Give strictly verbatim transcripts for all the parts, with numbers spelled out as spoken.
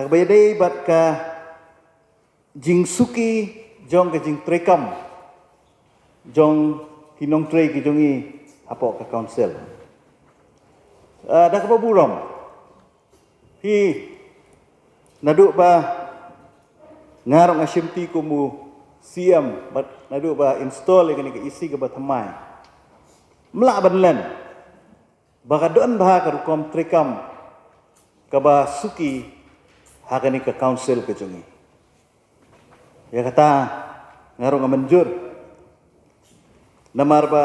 Kaba ïadei bad ka jingsuki jong ka jingtreikam jong ki nongtrei ki jong ngi hapoh ka council. Ah, da kaba burom hi, naduh ba nga ruh nga shimti kum u C M, bad naduh ba install ïa kane ka E C kaba thymmai, mlah ban len ba ka don bha ka rukom treikam kaba suki ha kane ka council ka jong ngi. Ïa kata nga ruh nga mynjur. Namar ba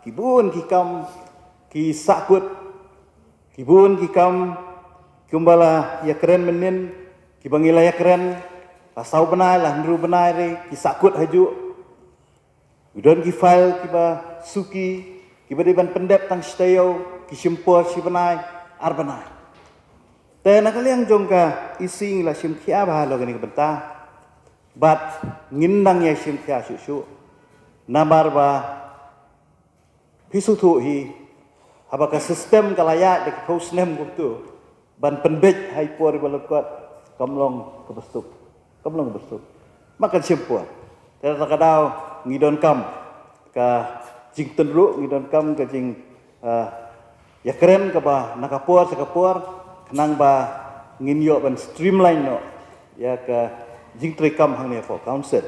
ki bun ki kam ki sahkut, ki bun ki kam kumba la ïakren mynnin, kiba ngi la ïakren la saw bnai, la hynriew bnai re ki sahkut hajuh. Ki don ki file kiba suki, kiba dei ban pyndep tang shi taïew, ki shim por shi bnai, ar bnai. Te na ka liang jong ka E C ngi la shim khia bha halor kane ka bynta. Bad ngin nang ïa shim khia shuh shuh. Namar ba phi sngewthuh hi, haba ka system ka la ïaid da ki phew snem kumtu, ban pynbeit ha i por iba lyngkot kam long kaba suk. Kam long kaba suk. Ma kan shim por. Te kata ka daw ngi donkam ka jingtynruh, ngi donkam ka jing, ah, ïakren kaba na ka por sha ka por, khnang ba ngin ïoh ban streamline noh ïa ka jingtreikam hangne hapoh council.